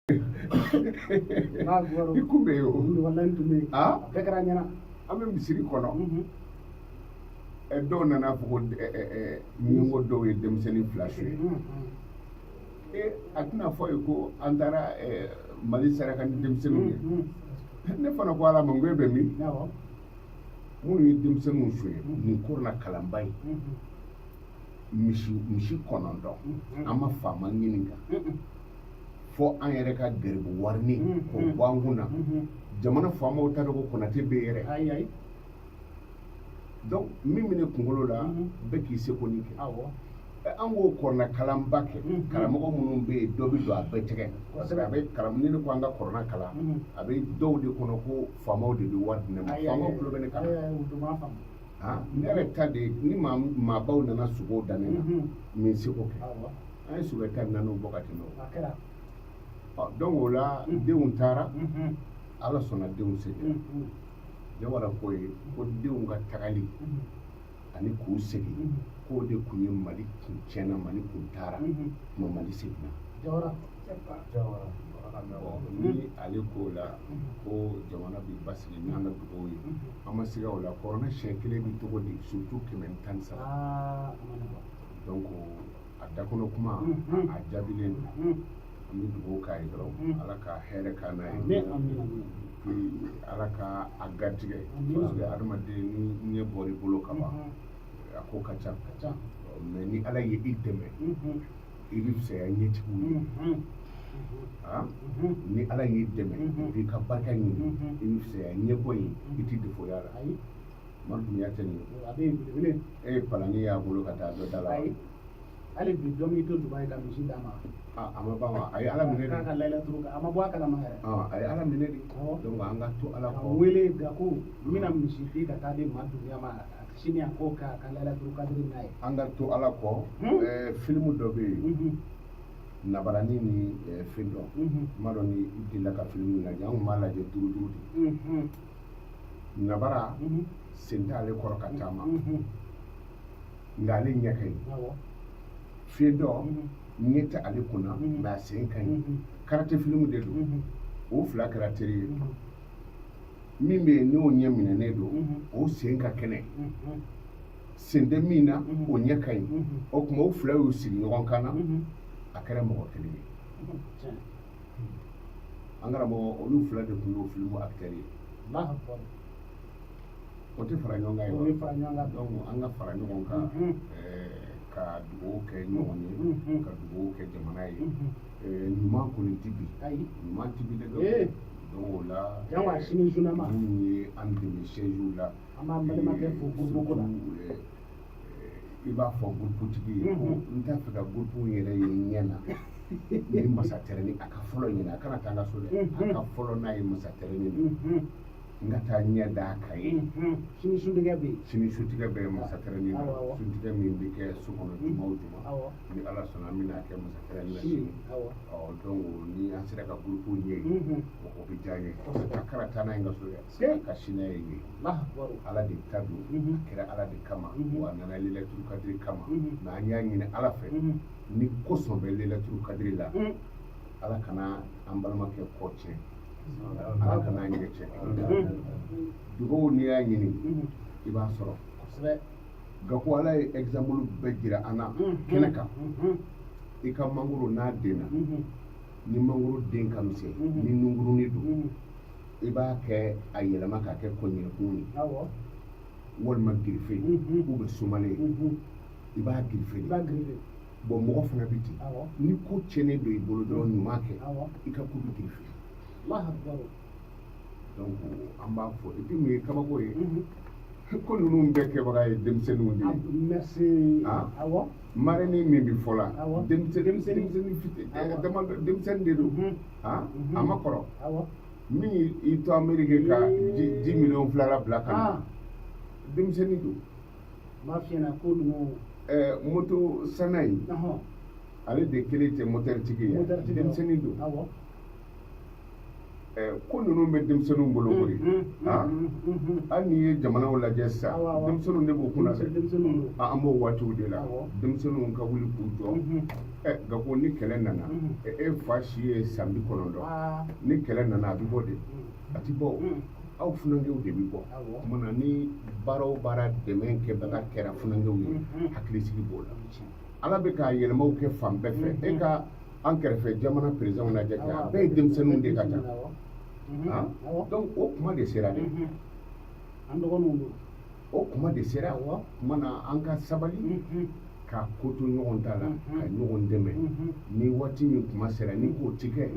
I kun bɛ yen o. Walayi, n tun bɛ yen. Ah? A bɛɛ kɛra n ɲɛna. An bɛ misiri kɔnɔ. Dɔw nana fɔ ko ɲɛngo dɔw ye denmisɛnnin fila suɲɛ. E, a tɛna fɔ ye ko an taara Mali saraka ni denmisɛnninw ye. Ne fana ko Ala ma, n ko e bɛ min? Minnu ye denmisɛnninw suɲɛ nin korona kalanba in, misi 9, an ma faama ɲininka fɔ an yɛrɛ ka garibu warini k'o bɔ an kun na. Jamana faamaw t'a dɔn ko Konate bɛ yen yɛrɛ. Ayi, ayi. Donc min bɛ ne kunkolo la, bɛɛ k'i seko ni kɛ. An k'o kɔrɔna kalanba kɛ, karamɔgɔ minnu bɛ yen, dɔ bɛ don a bɛɛ tɛgɛ, parce que a bɛ karam ni ne ko an ka kɔrɔna kalan, a bɛ dɔw de kɔnɔ ko faamaw de bɛ wari di ne ma. Faamaw tulo bɛ ne kan. Ayi, ayi, u dun b'a faamu. Ah, ne yɛrɛ ta de, ni maabaw nana sogow da ne na, n bɛ n seko kɛ. An ye sogo 14 bɔ ka tɛmɛ o. A kɛra. Ɔ, donc o la, denw taara, Ala sɔnna, denw seginna. Jawara ko ye ko denw ka tagali ani k'u segin, k'o de kun ye Mali kun tiɲɛna, Mali kun taara, tuma Mali seginna. Jawara. Bon, ni ale k'o la ko jamana bɛ basigi n'an ka dugawu ye, an ma siga o la. Kɔrɔna siɲɛ kelen bɛ cogo di, surtout 113? Aa, a ma nɔgɔn. Donc a dakɔnɔ kuma, a jaabilen don. An bɛ dugawu k'a ye dɔrɔn, Ala ka hɛrɛ k'an n'a ye. Amin, amin, amin. Puis Ala ka a garijɛgɛ, Amin. parce que adamaden ni ɲɛ bɔr'i bolo ka ban, a ko ka ca. Ka ca. Mais ni Ala ye i dɛmɛ, i bɛ fisaya ɲɛtigiw ye. Ah? Ni Ala y'i dɛmɛ, i b'i ka barika ɲini, i bɛ fisaya ɲɛbɔ ye, i tɛ defoya la. Ayi. Madu Dunbiya tɛ nin ye. A bɛ yen belebele. E ye palani y'a bolo ka taa dɔ da la wa? Ayi, hali bi dɔ m'i to Dubayi ka misi d'a ma. Ah, a ma ban wa? A ye Ala minɛ K'a de. ka layila turu a ma bɔ a kalama yɛrɛ. Ah, a ye Ala minɛ de. Awɔ. Donc an ka to Ala Ka kɔ. wele Gaku, n bɛna misi di ka taa di ma Dunbiya ma sini, a ko k'a ka layila turu kadiri n'a ye. An ka to Ala kɔ. Filimu dɔ bɛ yen, Nabarani ni fɛn dɔ. N m'a dɔn ni i delila ka filimu lajɛ. An tun b'a lajɛ duuru duuru de. Nabara sen t'ale kɔrɔ ka taama, nka ale ɲɛ ka ɲi. Fɛn dɔ ɲɛ tɛ ale kunna, mais a sen ka ɲi. Karate filimu de don. O fila kɛra teri ye. Min bɛ yen n'o ɲɛ minɛnen don, o sen ka kɛnɛ. Sen tɛ min na, o ɲɛ ka ɲi. O tuma o fila y'u sigi ɲɔgɔn kan na, a kɛra mɔgɔ kelen ye. An karamɔgɔ, olu fila de tun y'o filimu acteur ye. Allahu akbar. O tɛ fara ɲɔgɔn kan ye O wa? bɛ fara ɲɔgɔn kan. Donc an ka fara ɲɔgɔn kan, ka dugawu kɛ ɲɔgɔn ye, ka dugawu kɛ jamana ye. Ɲuman kɔni tɛ bi. Ayi. Ɲuman tɛ bi dɛ. Donc o la, Jango a sini journée. minnu ye an dɛmɛ siège la, An b'an balimakɛ fo groupe ko la. Surtout, i b'a fɔ groupe tigi ye ko n t'a fɛ ka groupe yɛrɛ ye ɲɛ na ni masatɛrɛni a ka fɔlɔ ɲɛna. A kana taa n ka so dɛ, a ka fɔlɔ n'a ye masatɛrɛni na, n ka taa ɲɛ d'a kan ye. Sini suntigɛ bɛ yen. Sini sutigɛ bɛ masatɛrɛni na. Awɔ, awɔ. Suntigɛ min bɛ kɛ so kɔnɔ juma o juma, ni Ala sɔnna, an bɛna kɛ masatɛrɛni na Sini. sini. Ɔ, donc ni an sera ka groupe ɲɛ ye, o bɛ diya n ye. A kana taa n'a ye n ka so dɛ, a ka sini n'a ye yen. Allahu akbar. Ala de ta don. A kɛra Ala de kama, wa a nana Lailatul Kadiri kama. Mais an y'a ɲini Ala fɛ, ni kosɔn bɛ Lailatul Kadiri la, Ala kana an balimakɛ kɔ tiɲɛ, Ala kana an ɲɛ tiɲɛ. Dugawu, n'i y'a ɲini, i b'a sɔrɔ. Gaku, Ala ye exemple bɛɛ jira an na kɛnɛ kan. I ka mangoro n'a denna, ni mangoro den ka misɛn, ni nunkurunin don, i b'a kɛ a yɛlɛma k'a kɛ kɔɲɛkun ye, walima girife ou bien sumalen ye, i b'a girife I de. b'a girife. Bon, mɔgɔ fana bɛ ten. Ni ko tiɲɛnen don i bolo dɔrɔn, ɲuman kɛ, i ka ko bɛ girife. Allahu akbar. Donc an b'a fɔ, et puis mun ye kabako ye, ko ninnu bɛɛ kɛbaga ye denmisɛnninw de Ah, ye. Merci. Ah. Awɔ. Marraine min bɛ fɔ la, denmisɛnnin, Denmisɛnnin. denmisɛnnin fitinin damadɔ, denmisɛnnin de don. Ah, a ma kɔrɔ. Min y'i to Amérique ka ji miliyɔn 2 la bila ka na, denmisɛnnin don. N b'a f'i ɲɛna ko ninnu. Moto sanna in, ale de kelen tɛ moteur tigi ye, Moteur tigi. denmisɛnnin don. Ko ninnu bɛ denmisɛnninw bolo koyi. Hali n'i ye jamanaw lajɛ sisan, denmisɛnninw de b'u kunna dɛ. An b'o waatiw de la, denmisɛnninw ka wuli k'u jɔ. Gaku, ni kɛlɛ nana, e fa si ye san 90, ni kɛlɛ nana, a bɛ bɔ de, a ti bɔ. Aw funankɛw de bɛ bɔ. Tuma na ni baara o baara dɛmɛ kɛbaga kɛra funankɛw ye, hakilisigi b'o la. Ala bɛ ka yɛlɛmaw kɛ fan bɛɛ fɛ. E ka an kɛrɛfɛ jamana présidentw lajɛ kɛ, a bɛɛ ye denmisɛnninw de ka ca. Donc o kuma de sera dɛ. An dɔgɔninw don. O kuma de sera. Tuma na an ka sabali ka ko to ɲɔgɔn ta la, ka ɲɔgɔn dɛmɛ. Ni waati min kuma sera, ni k'o ti kɛ,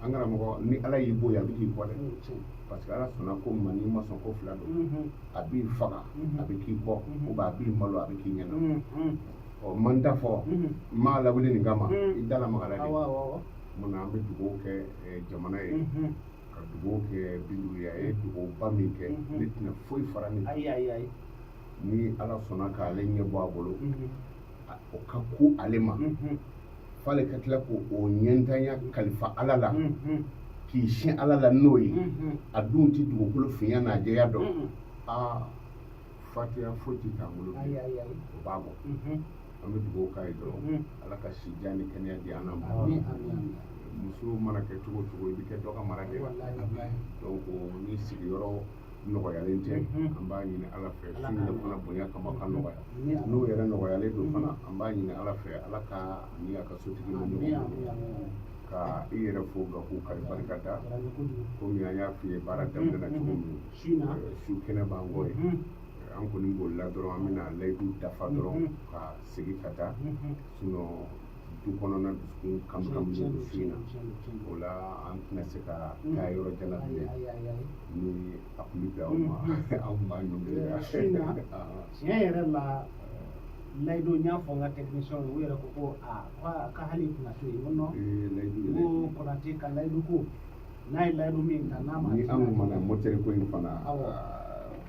an karamɔgɔ, ni Ala y'i bɔ yen, a bɛ k'i kɔ dɛ, parce que Ala sɔnna ko ma, n'i ma sɔn, ko fila don: a b'i faga, a bɛ k'i kɔ, ou bien a b'i malo, a bɛ k'i ɲɛna. Ɔ, man da fɔ n m'a lawuli nin kama, i da lamagara de. Munna an bɛ dugawu kɛ jamana ye, ka dugawu kɛ Bintu ye. A ye dugawuba min kɛ, ne tɛna foyi fara nin kan. Ni Ala sɔnna k'ale ɲɛ bɔ a bolo, o ka ku ale ma, f'ale ka tila k'o ɲɛntanya kalifa Ala la, k'i sin Ala la n'o ye. A dun ti dugukolo finya n'a jɛya dɔn. Aa, fatiya foyi ti t'an bolo bilen, o b'a bɔ. An bɛ dugawu k'a ye dɔrɔn, Ala ka si jan ni kɛnɛya di an ma. Muso mana kɛ cogo o cogo, i bɛ kɛ dɔ ka mara de la. Donc ni sigiyɔrɔ nɔgɔyalen tɛ, an b'a ɲini Ala fɛ, su in fana bonya kama, ka nɔgɔya. N'o yɛrɛ nɔgɔyalen don fana, an b'a ɲini Ala fɛ, Ala ka ni a ka sotigi ma ɲɔgɔn bolo. Ka i yɛrɛ fo, Gaku, ka barika da. Komi an y'a f'i ye baara daminɛ na cogo min, su kɛnɛ b'an kɔ ye. An kɔni bolila dɔrɔn, an bɛna layidu dafa dɔrɔn ka segin ka taa, sinon du kɔnɔna dusukun kami kami don su in na. O la an tɛna se ka taa yɔrɔ jan na bilen. Ni a kun bɛ bɛn aw ma, an kun b'a ɲɔngiri. Su in na, tiɲɛ yɛrɛ la, layidu n y'a fɔ n ka technicien ye, u yɛrɛ ko ko aa, ka hali Konate ye, n ko non, ko Konate ka layidu ko n'a ye layidu min ta, n'a ma Ni an kun mana moteur ko in fana,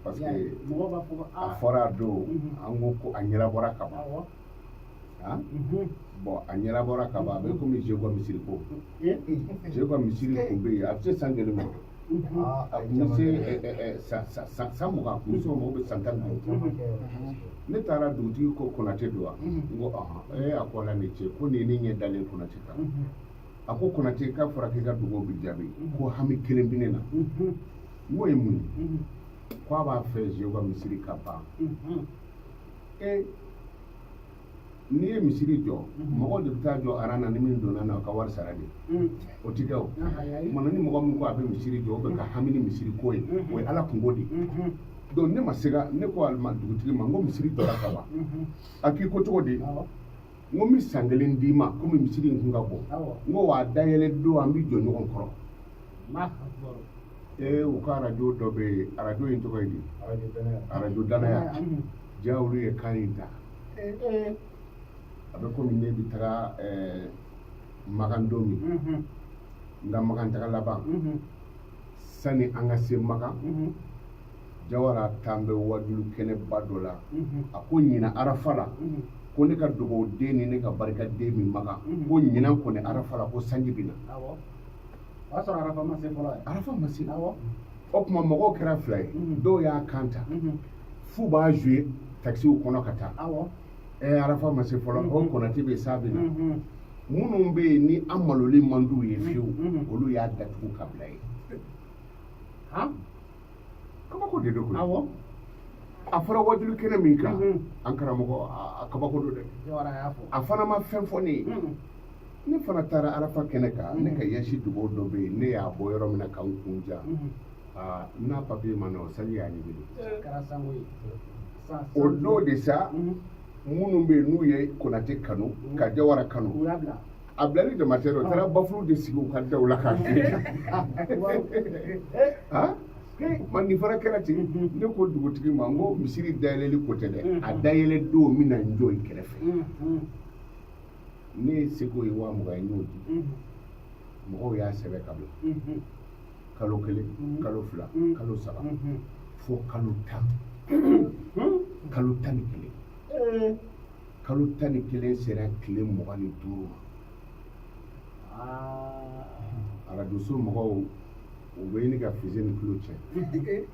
parce que mɔgɔw b'a fɔ ko a fɔra a don, an ko ko a ɲɛnabɔra ka ban. Bon, a ɲɛnabɔra ka ban, a bɛ komi Zeguwa misiri ko. Zeguwa misiri kun bɛ yen, a bɛ se san joli ma? A kun bɛ se san 20, a kun bɛ se o ma, ou bien san 15. Ne taara, dugutigi ko Konate don wa? N ko ɔhɔn. Ee, a ko Ala ni ce, ko nin ye ne ɲɛ dalen Konate kan. A ko Konate, k'a fɔra k'i ka dugawu bɛ jaabi, ko hami kelen bɛ ne na. N k'o ye mun ye? Ko a b'a fɛ Zeguwa misiri ka ban. Ee, n'i ye misiri jɔ, mɔgɔw de bɛ taa jɔ aran na, ni min donna na, o ka wari sara de. O ti kɛ. O kumana, ni mɔgɔ min ko a bɛ misiri jɔ, o bɛ ka hami ni misiri ko ye, o ye Ala kungo de ye. Donc ne ma se ka, ne ko alima dugutigi ma, n ko misiri jɔra ka ban. A k'i ko cogo di? N ko n bɛ san kelen d'i ma, komi misiri in kun ka bon. N ko wa a dayɛlɛ don, an bɛ jɔ ɲɔgɔn kɔrɔ. Ee, u ka arajo dɔ bɛ yen, arajo in tɔgɔ ye di? Arajo Danaya. Ja, olu ye kan in ta. A bɛ komi ne bɛ taga Makan don min, n ka Makan taga laban, sani an ka se Makan, Jawara t'an bɛ wajulu kɛnɛba dɔ la. A ko ɲinan arafa la, ko ne ka dugawuden ni ne ka barikaden min Makan, ko ɲinan kɔni arafa la, ko sanji bɛ na. O y'a sɔrɔ arafa ma se fɔlɔ. Arafa ma se. O tuma mɔgɔw kɛra fila ye. Dɔw y'a kan ta f'u b'a jouer taxiw kɔnɔ ka taa. Arafa ma se fɔlɔ, o Konate bɛ sa bɛ na. Minnu bɛ yen ni an maloli man d'u ye fiyewu, olu y'a datugu ka bila yen. Kabako de don koyi. A fɔra wajulu kɛnɛ min kan, an karamɔgɔ, a kabako don dɛ. A fana ma fɛn fɔ ne ye. Ne fana taara arafa kɛnɛ kan, ne ka yasi dugawu dɔ bɛ yen, ne y'a bɔ yɔrɔ min na ka n kun ja, n'a papiye ma na, o sanji y'a ɲini. O don de sa, minnu bɛ yen n'u ye Konate kanu ka Jawara kanu, a bilali damatɛ, o taara bafulu de sigi u ka daw la k'a fiyɛ. Ma nin fana kɛra ten. Ne ko dugutigi ma, n ko misiri dayɛlɛli ko tɛ dɛ, a dayɛlɛ don, n bɛna n jɔ i kɛrɛfɛ. Ne ye seko ye 20,000 ye, n y'o di. Mɔgɔw y'a sɛbɛn ka bila kalo 1, kalo 2, kalo 3, fo kalo 10, kalo 11. Kalo 11 sera tile 25 ma, arajoso mɔgɔw U bɛ ɲini ka Fuseni tulo tiɲɛ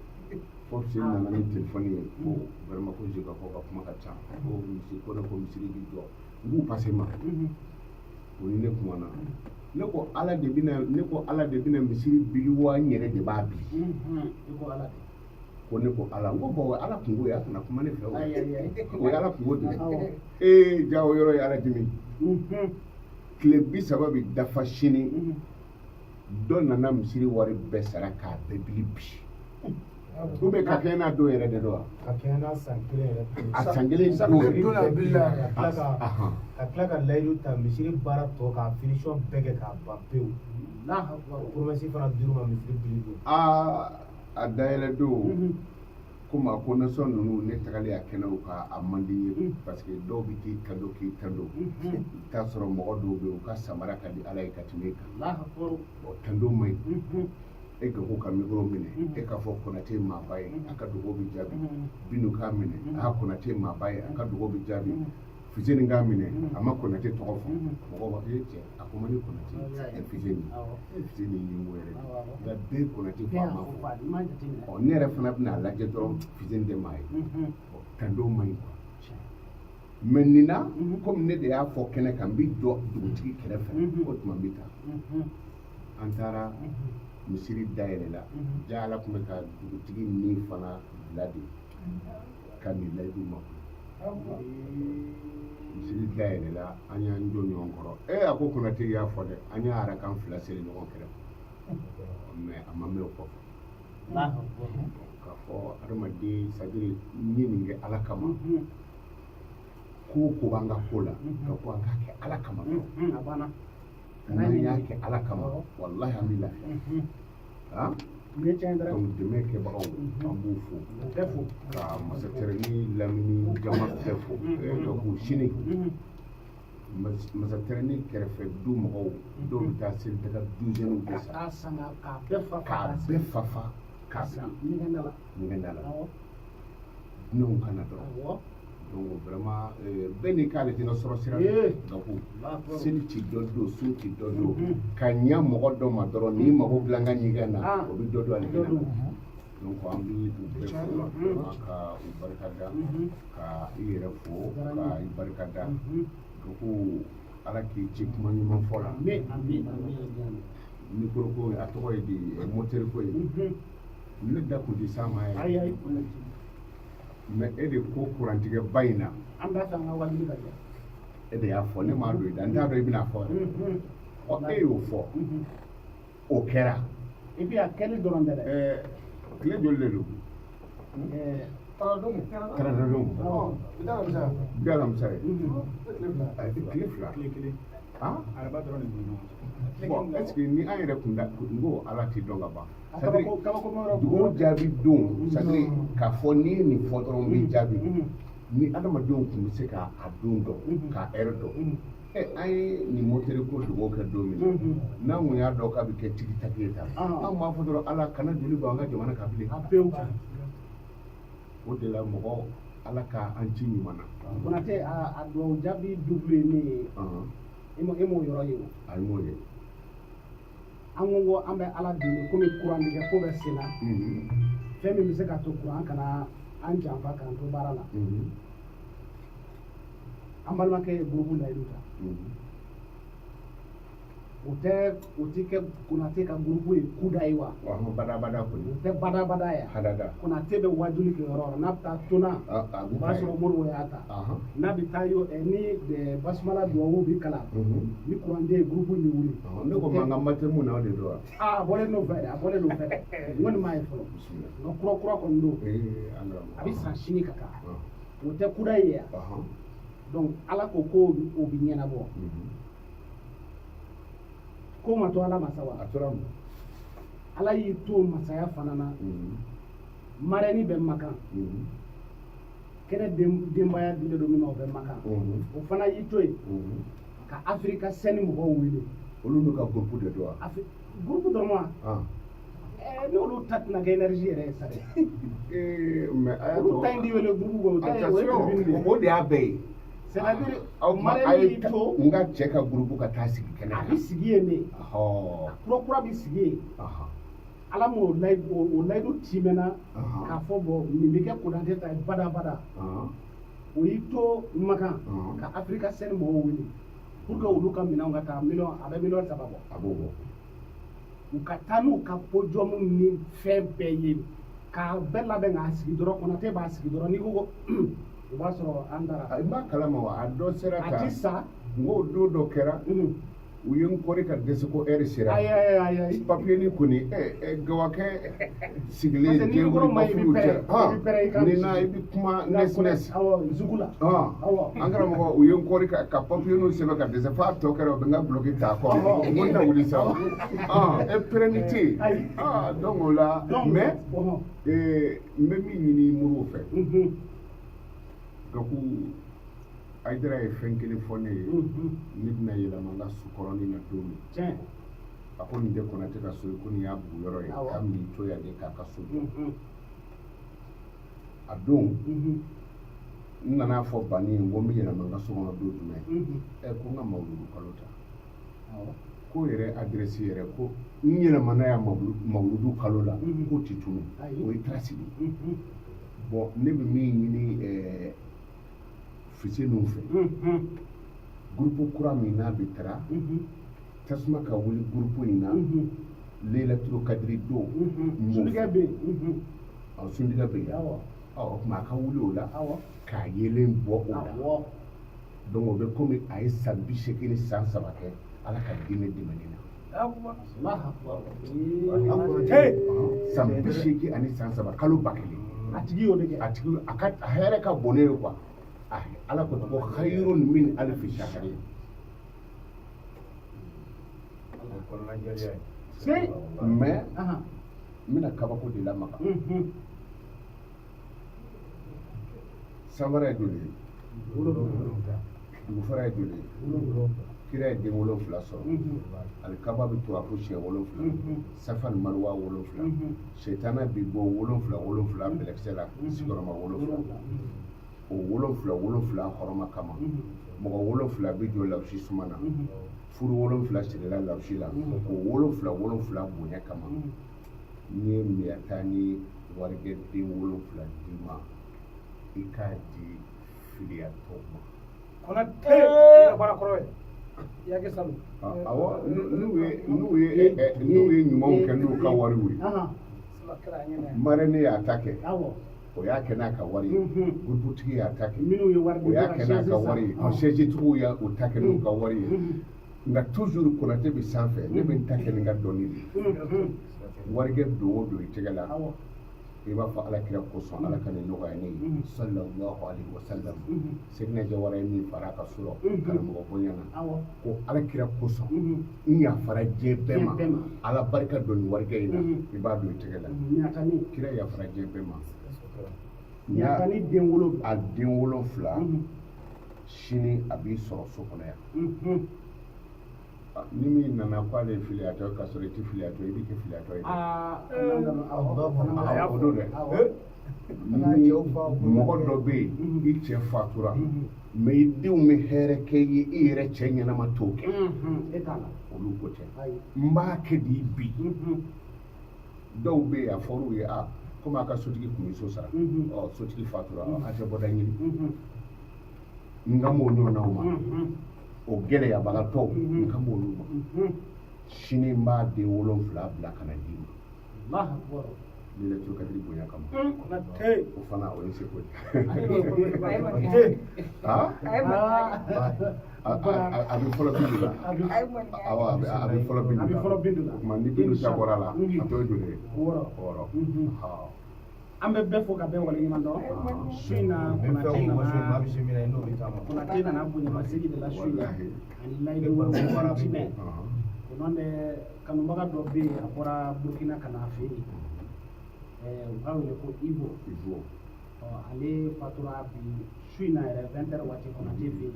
fo Fuseni nana ni telefɔni ye ko vraiment ko Zeka ko ka kuma ka ca, ko misi ko ne ko misiri bi jɔ, n k'u pase ma. O ni ne kumana, ne ko Ala de bɛna, ne ko Ala de bɛna misiri bili wa n yɛrɛ de b'a bili? I ko Ala de. Ko ne ko Ala, n ko bon, o ye Ala kungo ye, a kana kuma ne fɛ o. Ayi, ayi, ayi. O ye Ala kungo de ye. Awɔ. Ee, ja o yɔrɔ ye Ala dimi. Tile 30 bi dafa sini. Dɔ nana misiri wari bɛɛ sara k'a bɛɛ bili bi, ou bien ka kɛɲɛ n'a don yɛrɛ de don wa? Ka kɛɲɛ n'a san kelen yɛrɛ. A san kelen. San kelen don la bilila. Ka tila ka ka tila ka layidu ta misiri baara tɔ k'a finition bɛɛ kɛ k'a ban pewu. Allahu akbar. Promesse fana dir'u ma misiri bili don. Aa, a dayɛlɛ don komi a ko nasɔn ninnu, ne tagalen a kɛnɛw kan, a man di n ye, parce que dɔw bɛ k'i tando, k'i tando, i bɛ taa sɔrɔ mɔgɔ dɔw bɛ yen, u ka samara ka di Ala ye ka tɛmɛ e kan. Allahu akbar. Bon, tando man ɲi. E ka ko ka micro minɛ, e k'a fɔ Konate ye maaba ye, a ka dugawu bɛ jaabi. Binu k'a minɛ, a Konate ye maaba ye, a ka dugawu bɛ jaabi. Fuseni k'a minɛ, a ma Konate tɔgɔ fɔ, mɔgɔw b'a fɔ e cɛ, a ko ma ni Konate e Fuseni, e Fuseni ye ɲɛmɔgɔ yɛrɛ de nka bɛɛ ye Konate fɔ, a ma Bɛɛ fɔ. y'a fɔ, i m'a jateminɛ. Ɔ, ne yɛrɛ fana bɛna a lajɛ dɔrɔn, Fuseni tɛ maa ye. Ɔ, tando man ɲi quoi. Mais nin na, komi ne de y'a fɔ kɛnɛ kan, n bɛ jɔ dugutigi kɛrɛfɛ, o tuma n bɛ taa. An taara misiri dayɛlɛ la, ja Ala tun bɛ ka dugutigi ni fana bila de ka nin layidu ma. Misiri dayɛlɛla, an y'an jɔ ɲɔgɔn kɔrɔ. E a ko Konate y'a fɔ dɛ, an y'a arakan fila seli ɲɔgɔn kɛrɛfɛ, mais a ma mɛn o kɔfɛ. Allahu akbar. K'a fɔ adamaden, c'est à dire n ye nin kɛ Ala kama. Ko o ko b'an ka ko la, ka ko an k'a kɛ Ala kama dɔrɔn. A banna. N'an y'a kɛ Ala kama, walahi an bɛ lafiya. Han. Nin ye tiɲɛ ye dɛ. Donc dɛmɛ kɛbagaw, an b'u fo. Bɛɛ fo. Ka masatɛrɛni lamini jama bɛɛ fo. Ka k'u sini masatɛrɛni kɛrɛfɛ du mɔgɔw dɔw bɛ taa seli daga douzaine de Ka san. taa san k'a bɛɛ fa. K'a bɛɛ fa fa k'a K'a bila ɲɛgɛn da la. Ɲɛgɛn da la. Awɔ. Dunanw kana dɔrɔn. Awɔ. Donc vraiment, bɛɛ n'i k'ale tɛna sɔrɔ sira. Gaku, seli ci dɔ don, sun ci dɔ don, ka ɲa mɔgɔ dɔ ma dɔrɔn, n'i mago dilan ka ɲɛgɛn na, o bɛ dɔ don ale Dɔ na. don. Donc an bɛ u bɛɛ fo vraiment, ka u barika da, ka i yɛrɛ fo, ka i barika da. Gaku, Ala k'i ci kuma ɲuman fɔ la. Amin, amin, amin, amin. Micro ko, a tɔgɔ ye di, moteur ko ye, ne da kun tɛ s'a ma yɛrɛ. Ayi, ayi. Mais e de ko kurantigɛba in na. An b'a fɛ an ka wajuli ka jɛ. E de y'a fɔ, ne m'a don i da, n t'a dɔn i bɛna fɔ yɛrɛ. Ɔ, e y'o fɔ, o kɛra. Et puis a kɛli dɔrɔn tɛ dɛ. Tile joli de don? Tarata Tarata don. Awɔ. Bi alamisa. Bi alamisa ye. Tile 2. Tile 2. Tile kelen. Ah. Araba dɔrɔn de b'u ni ɲɔgɔn cɛ. Bon, est ce que ni an yɛrɛ kun da n ko Ala tɛ dɔn ka ban. A C'est à dire, kabako kabako ma yɔrɔ. dugawu jaabi don, c'est à dire k'a fɔ n'i ye nin fɔ dɔrɔn n b'i jaabi. Ni adamadenw tun bɛ se k'a don dɔn, k'a heure dɔn. Ɛ, an ye nin moteur ko dugawu kɛ don min na, n'an kun y'a dɔn k'a bɛ kɛ tigitaki ye tan, an b'a fɔ dɔrɔn Ala kana joli bɔ an ka jamana kan bilen. A pewu. O de la mɔgɔ, Ala ka an ci ɲuman na. Konate, a dugawu jaabi double ye min ye, e m'o yɔrɔ ye o. A ye m'o ye. An ko an bɛ Ala deli komi kurantigɛ ko bɛ sen na. Fɛn min bɛ se ka to kuran kana an janfa k'an to baara la. An balimakɛ ye groupe layidu ta. O tɛ, o ti kɛ Konate ka groupe ye kuda ye wa? Ɔhɔn, badabada kɔni. O tɛ badabada ye. Hadada. Konate bɛ wajuli kɛ yɔrɔ o yɔrɔ, n'a bɛ taa tona, a a o bɛ b'a taa sɔrɔ yen. Moribo y'a ta. N'a bɛ taa yo ni basumala duwawu bi kalan, ni kuranden ye groupe in bɛ wuli. Ɔhɔn, ne ko mankan ba tɛ mun na, o de don wa? Aa, a bɔlen n'o fɛ dɛ, a bɔlen n'o fɛ dɛ. N kɔni m'a ye fɔlɔ. Bisimila. Nka kura kura kɔni don. Ee, an karamɔgɔ. A bɛ san sini ka taa. O tɛ kuda ye yan. Donc Ala ko ko o bɛ ɲɛnabɔ. Ko ma to Ala ma sa wa? A tora mun? Ala y'i to masaya fana na. Marraine bɛ Makan. Kɛnɛ denbaya dilen don min ma, o bɛ Makan. O fana y'i to yen ka Afirika sɛni mɔgɔw wele. Olu n'u ka groupe de don wa? Groupe dɔrɔn wa? N'olu ta tɛna kɛ énergie yɛrɛ ye sa dɛ. Ee, mais a y'a Olu to ta in di wele groupe kɔ, o ta ye o ye attention, tribune de ye. o de y'a bɛɛ ye. C'est à dire, Aw ma a marraine ye y'i to, n ka cɛ ka groupe ka taa sigi kɛnɛ a kan. bɛ sigi yen de. Ɔhɔ. Kura kura bɛ sigi yen. Ala m'o layidu o layidu timɛna k'a fɔ bɔn nin bɛ kɛ Konate ta ye badabada. O y'i to Makan ka Africa Sen mɔgɔw wele pour que olu ka minɛnw ka taa miliyɔn, a bɛ miliyɔn 3 bɔ. A b'o bɔ. U ka taa n'u ka podium ni fɛn bɛɛ ye k'a bɛɛ labɛn k'a sigi dɔrɔn, Konate b'a sigi dɔrɔn, n'i ko o b'a sɔrɔ an taara. I b'a kalama wa, a dɔ sera A ka ti sa. N ko don dɔ kɛra, u ye n kɔri ka dɛsɛ ko heure sera. Ayi, ayi, ayi, ayi. Papier ni kɔni gawakɛ sigilen Parce que n'i kɔrɔ ma, i bɛ diɲɛ pɛrɛn, i bɛ pɛrɛn i ka ni na i bɛ kuma nɛsi nɛsi. Awɔ, zugu la. Awɔ. An karamɔgɔ, u ye n kɔri ka papier ninnu sɛbɛn ka dɛsɛ f'a tɔ kɛra u bɛ n ka bloki ta a kɔ, n ko n tɛ wuli sa, e pɛrɛnni tɛ yen. Ayi. Donc o la Donc mais n bɛ min ɲini Modibo fɛ, Gaku Hayidara ye fɛn kelen fɔ ne ye, ne bɛna yɛlɛma n ka sokɔrɔnin na don min, a ko nin tɛ Konate ka so ye, ko nin y'a buguyɔrɔ ye, k'a bɛn'i to yan de k'a ka so jɔ. A don n nana fɔ Bani ye, n ko n bɛ yɛlɛma n ka so kɔnɔ don jumɛn? Ko n ka mawuludu kalo ta, ko yɛrɛ adresse yɛrɛ, ko n yɛlɛmana yan mawuludu kalo la, k'o tɛ tunu, o ye trace de ye. Bon, ne bɛ min ɲini Fuseni fɛ, groupe kura min n'a bɛ taga, tasuma ka wuli groupe in na Laylatul Kadiri don. Sundigɛ bɛ yen. Ɔ, sundigɛ bɛ yen. Awɔ. Ɔ, o tuma a ka wuli o la Awɔ. k'a yelen bɔ o la. Donc o bɛ komi a ye san 83 kɛ Ala ka diinɛ dɛmɛni na. Allahu akbar. San 83, kalo 1000. A tigi y'o de kɛ. A tigi a ka a hɛrɛ ka bon ne ye quoi. Ala ko ko khayrun min alfi shahrin. Kɔnɔnajɛlenya ye. Se. Mais n bɛna kabako de lamaga. Sanfara ye joli ye? 7. Dugufara ye joli ye? 7. Kira ye den 7 sɔrɔ. Alikaba bɛ to a ko siɲɛ 7. Safa ni maruwa 7. Sɛtana bɛ bɔ 7 7 bɛlɛkisɛ la, sigiyɔrɔma 7. O 7 7 hɔrɔma kama, mɔgɔ 7 bɛ jɔ lawusi suma na. Furu 7 sirila lawusi la. O 7 7 bonya kama, n ye miyata ni warikɛ den 7 d'i ma, i k'a di filiyatɔw ma. Konate i yɛrɛ bɔra kɔrɔ ye. I y'a kɛ sanu. Awɔ, n'u ye ɲumanw kɛ n'u ka wariw ye. Sila kɛra a ɲɛna. Marraine y'a ta kɛ. O y'a kɛ n'a ka wari ye. Guruputigi y'a ta kɛ. Minnu ye wari di O y'a ka kɛ n'a chaise ka san. wari ye. Chaise tigiw y'a o ta kɛ n'u ka wari ye. Nka toujours Konate bɛ sanfɛ, ne bɛ n ta kɛ ni n ka dɔnni de ye. Warikɛ don o don i tɛgɛ la. I b'a fɔ Ala kira kosɔn, Ala ka nin nɔgɔya ne ye. Sallallahu alaihi wa sallam. Seydina Jawara ye min fara a ka so rɔ, karamɔgɔ bonya na. Ko Ala kira kosɔn, n yafara diɲɛ bɛɛ ma. Diɲɛ bɛɛ ma. Ala barika don nin warikɛ in na, i b'a don i tɛgɛ la. Ɲatani. Kira yafara diɲɛ bɛɛ ma. Ɲatani den 7. A den 7, sini a b'i sɔrɔ so kɔnɔ yan. Ni min nana k'ale ye filiyatɔ ye, k'a sɔrɔ i tɛ filiyatɔ ye, i bɛ kɛ filiyatɔ ye dɛ. Aa, O don dɛ. Ni mɔgɔ dɔ bɛ yen, i cɛ fatura, mais i denw bɛ hɛrɛ kɛ i ye, i yɛrɛ cɛ ɲɛnama t'o kɛ. E t'a la. Olu ko tɛ. Ayi. N b'a kɛ di bi. Dɔw bɛ yen, a fɔr'u ye, komi a ka sotigi tun bɛ so sara, ɔ, sotigi fatura, a tɛ bɔda ɲini. N kan b'o ɲɔgɔnnaw ma. O gɛlɛyabagatɔw, n kan b'olu ma. Sini n b'a den 7 bila ka na d'i ma. Allahu akbar. Laylatul Kadiri bonya kama. Konate. O fana o ye seko ye. Konate. A bɛ fɔlɔ bindu la. Awɔ, a bɛ fɔlɔ bindu la. A bɛ fɔlɔ bindu la. O tuma ni bindu ta bɔra la, a tɔ ye joli ye? 6. 6. An bɛ bɛɛ fo ka bɛɛ waleɲuman dɔn. Su in na N bɛ Konate fɛn o fɛn, maa nana bɛ se min na, i n'o bɛ taama. Konate nana bonyamasegin de la su in na. Walahi. Ani layidu timɛ. O nɔ tɛ, kanubaga dɔ bɛ yen, a bɔra Burukina ka na a fɛ yen. U b'a wele ko Ivo. Ivo. Ɔ, ale fatura bi su in na yɛrɛ 20 heures waati Konate fɛ yen.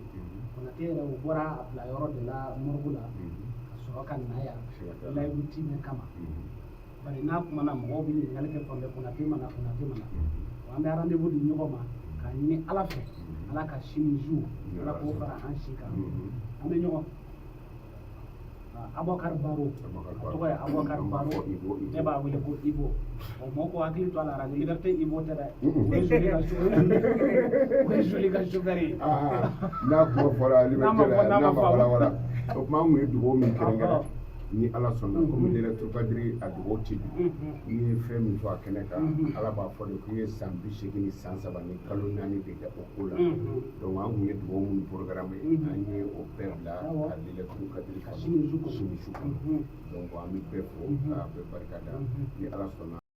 Konate yɛrɛ, u bɔra a bila yɔrɔ de la morgue la, ka sɔrɔ ka na yan layidu timɛ kama. Bari n'a kumana, mɔgɔw bɛ ɲininkali kɛ fan bɛɛ, Konate ma na, Konate ma na. Wa an bɛ rendez-vous di ɲɔgɔn ma k'a ɲini Ala fɛ, Ala ka sini zu, Ala k'o fara an si kan. An bɛ ɲɔgɔn. Abubakar Baro, a tɔgɔ ye Abubakar Baro, ne b'a wele ko Ibo. Ɔ, mɔgɔ ko hakili to a la, Radio Liberté Ibo tɛ dɛ, o ye Zoli ka chauffeur, o ye Zoli ka chauffeur ye. N'a kuma fɔra Liberté la, n'a n'a ma ma faamu. Walawala, o tuma an kun ye dugawu min kɛrɛnkɛrɛn, ni Ala sɔnna, komi Laylatul Kadiri a dugawu tɛ jigin, n'i ye fɛn min fɔ a kɛnɛ kan, Ala b'a fɔ de k'i ye san 83 san kalo 4 de kɛ o ko la. Donc an kun ye dugawu minnu programme, an ye o bɛɛ bila ka Laylatul Kadiri Ka kɔnɔ, sini su kɔnɔ. Sini su kɔnɔ. Donc an bɛ bɛɛ fo, k'a bɛɛ barika da, ni Ala sɔnna.